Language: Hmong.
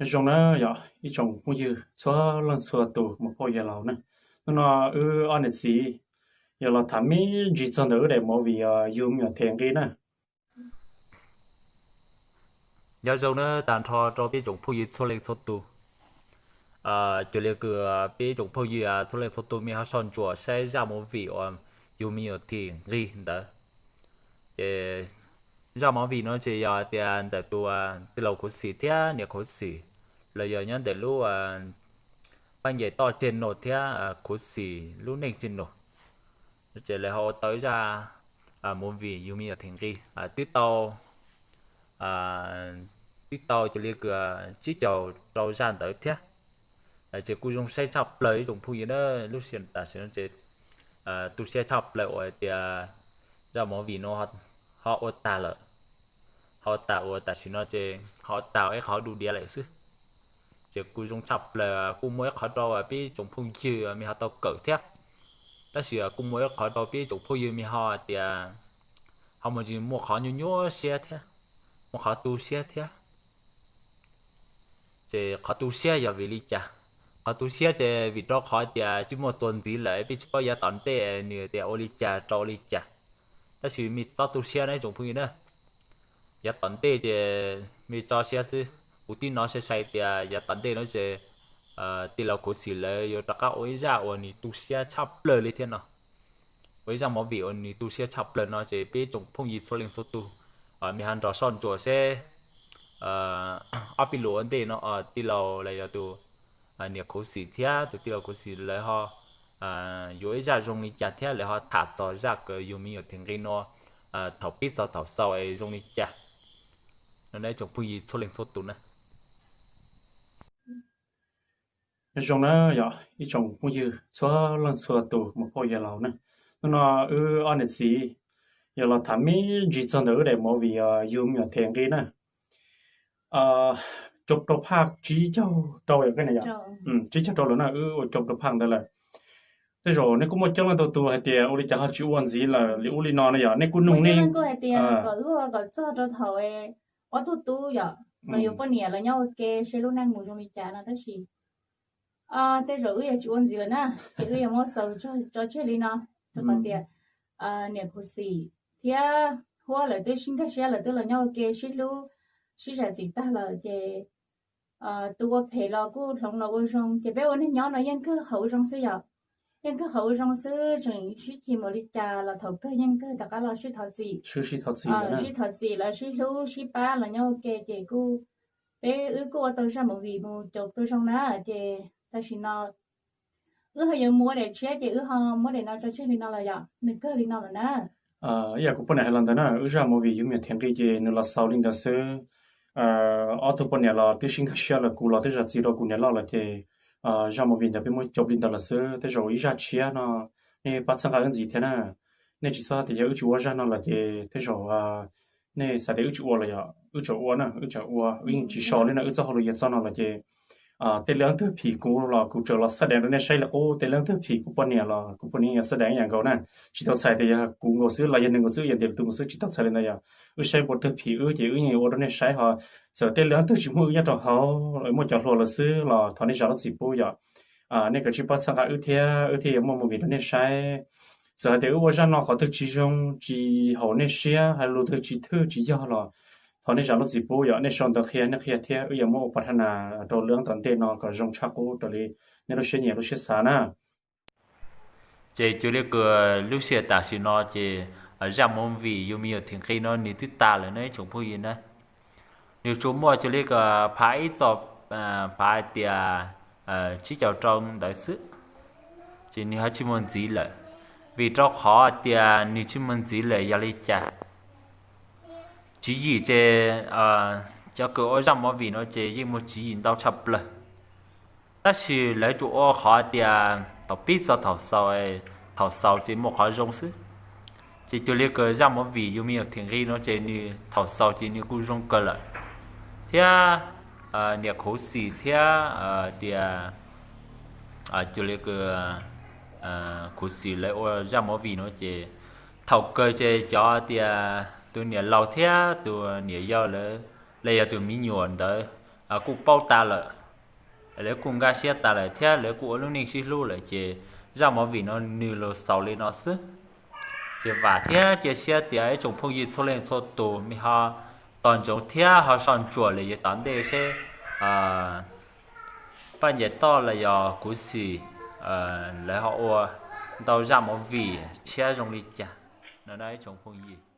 Zoo na yog ib tsoom phooj ywg txhua leej txhua tus mus phauj yawg laus na, hnub no wb ob niam txiv yog los tham me ntsis txog ntawm wb daim movie Yug Me Nyuam Them Nqi na. Nyob zoo na tag nrho rau peb tsoom phooj ywg txhua leej txhua tus. Cuag li kws peb tsoom phooj ywg txhua leej txhua tus mas ho soj ntsuam saib zaj movie uas Yug Me Nyuam Them Nqi ntawd. Ces zaj movie no ces yog tias ntawm tus tij laug Khuv Xim thiab niam Khuv Xim, los yog nyob ntawm lub Paj Ncaim Toj channel thiab Khuv Xim lub neej channel, ces lawv ho ua tau zaj movie Yug Me Nyuam Them Nqi. Twb tau, twb tau cuag li kws tsib caug rau zaj ntawd thiab. Ces kuj zoo saib tshaj plaws ib tsoom phooj ywg na. Lub sij hawm tam sim no ces tu siab tshaj plaws uas tias zaj movie no ho ua tag lawm, ho tag ua tam sim no ces ho tag ib qhov du diav lawm xwb. Ces kuj zoo tshaj plaws, kuj muaj ib qhov rau peb tsoom phooj ywg mas ho tau kawm thiab, tab sis kuj muaj ib qhov rau peb tsoom phooj ywg mas ho tias ho mus tsis muaj qhov nyuaj nyuaj siab thiab, muaj qhov tu siab thiab. Ces qhov tu siab yog vim li cas? Qhov tu siab ces vim rau qhov tias tsis muaj txuas ntxiv lawm, peb tsis paub yav tom ntej nws tias ua li cas rau ua li cas. Tab sis mej txhob tu siab na ib tsoom phooj ywg na. Yav tom ntej ces mej tso siab xwb. Kuv twb hnov sai sai tias yav tom ntej no ces tij laug Khuv Xim lawv yuav rov qab ua ib zaj uas nws tu siab tshaj plaws li thiab no. Ua ib zaj movie uas nws tu siab tshaj plaws no ces peb tsoom phooj ywg txhua leej txhua tus mas ho nrog soj ntsuam seb ob peb lub ua ntej no tij laug los yog tus niam Khuv Xim thiab tus tij laug Khuv Xim lawv ho yuav ib zaj zoo li cas thiab lawv ho tham txog zaj kws Yug Me Nyuam Them Nqi no thaum pib txog thaum xaus es zoo li cas no na ib tsoom phooj ywg txhua leej txhua tus na. Zoo na yog ib tsoom phooj ywg txhua leej txhua tus mus phauj yawg laus na, hnub no wb ob niam txiv yog los tham me ntsis txog ntawm wb daim movie Yug Me Nyuam Them Nqi na. Cov rau phaj tsib caug rau, tsib caug rau lawm na, wb ua cov rau phaj ntawd lawm. Tej zaum nej kuj muaj coob leej ntau tus hais tias ua li cas ho tsis ua ntxiv lawm li ub li no na yog nej kuj nug nej kuj hais tias kom wb ua kom txog rau thaum ob tug tub yom los yuav poj niam los nyob ua ke seb lub neej mus zoo li cas no tab sis tej zaum wb yog tsis ua ntxiv lawm na, ces wb yuav muab xaus tso tseg li no, rau qhov tias niam Khuv Xim thiab Huab lawv twb sib nkag siab lawv twb los nyob ua ke sib hlub sib zam txim tag lawm ces tus ua phem los kuj hloov los ua zoo ces peb ua neeg nyob no yeej kawg qhov ua zoo xwb yom. Yeej kawg qhov ua zoo xwb, tseem sib chim npaum li cas los thaum kawg yeej kawg rov qab los sib thov txim, sib thov txim los sib hlub sib pab los nyob ua ke ces kuj peb wb kuj ua tau zaj movie mus cov zoo na. Ces tam sim no wb ho yuav mus ua daim tshiab ces wb ho muab daim no tso tseg li no los yom, nws kawg li no lawm na. Ib yam kuv poj niam hais los ntawd na, wb zaj movie Yug Me Nyuam Them Nqi ces nws los xaus li ntawd xwb. Ob tug poj niam los twb sib nkag siab lawm, kuv los twb zam txim rau kuv niam loj lawm ces zaj movie ntawd peb muab cov li ntawd lawm xwb. Tej zaum ib zaj tshiab no nej pab txhawb nqa wb ntxiv thiab na. Nej tsis txhob tias yog wb tsis ua zaj no lawm ces tej zaum nej xav tias wb tsis ua los yog wb tseem ua na, wb tseem ua, wb yeej tsis so li no, wb txoj hauj lwm yog txoj no lawm ces tej leej twg phim kuv los kuv tseem los xab deev rau nej saib li qub, tej leej twg phim kuv poj niam los kuv poj niam yog xab deev ib yam nkaus na. Tsis tau txhais tias yog kuv nkaus xwb los yog nws nkaus xwb, yog ntiag tug nkaus xwb, tsis tau txhais li ntawd yom. Wb saib npua twg phim wb ces wb yeej ua rau nej saib ho. Txawm tej leej twg tsis muaj wb nyob rau hauv, muaj cov hluas lawm xwb los thov nej zam lub txim pub yom. Nej kav tsij pab txhawb nqa wb thiab wb thiaj yuav muaj movie rau nej saib. Txawm hais tias wb ua zaj no qhov twg tsis zoo tsis haum nej siab, hais lus twg tsis thwj tsis yog los thov nej zam lub txim pub yom. Nej sau ntawv qhia nej qhia thiab wb yuav muab ua pov thab nas rau lub tom ntej no kom zoo tshaj qub raws li nej lub siab nyiam lub siab xav na. Ces cuag li kws lub sij hawm tam sim no ces zaj movie Yug Me Nyuam Them Nqi no nws twb tas lawm no ib tsoom phooj ywg na. Nws tsuas muaj cuag li kws phav ib txog phav hais tias tsib caug rau ntawd xwb, ces nws ho tsis muaj ntxiv lawm. Vim rau qhov tias nws tsis muaj ntxiv lawm yog li cas? Tswv yim ces cov kws ua zaj movie no ces yeej muaj tswv yim ntau tshaj plaws, tab sis lawv tsuas ua qhov tias thaum pib txog thaum xaus, thaum xaus ces muaj qhov zoo xwb. Ces cuag li kws zaj movie Yug Me Nyuam Them Nqi no ces nws thaum xaus ces nws kuj zoo kawg lawm, thiab niam Khuv Xim thiab tias cuag li kws Khuv Xim lawv ua zaj movie no ces thaum kawg ces cov tias tus niam laus thiab tus niam yau lawv, los yog tus me nyuam ntawd kuj paub tas lawm, lawv kuj nkag siab tas lawm thiab lawv kuj ua lub neej sib hlub lawm ces zaj movie no nws los xaus li no xwb. Ces vam thiab cia siab tias ib tsoom phooj ywg txhua leej txhua tus nej ho tos ntsoov thiab ho sau ntsuam lawm yav tom ntej seb Paj Ncaim Toj los yog kuv xim lawv ho ua ntau zaj movie tshiab zoo li cas no ib tsoom phooj ywg.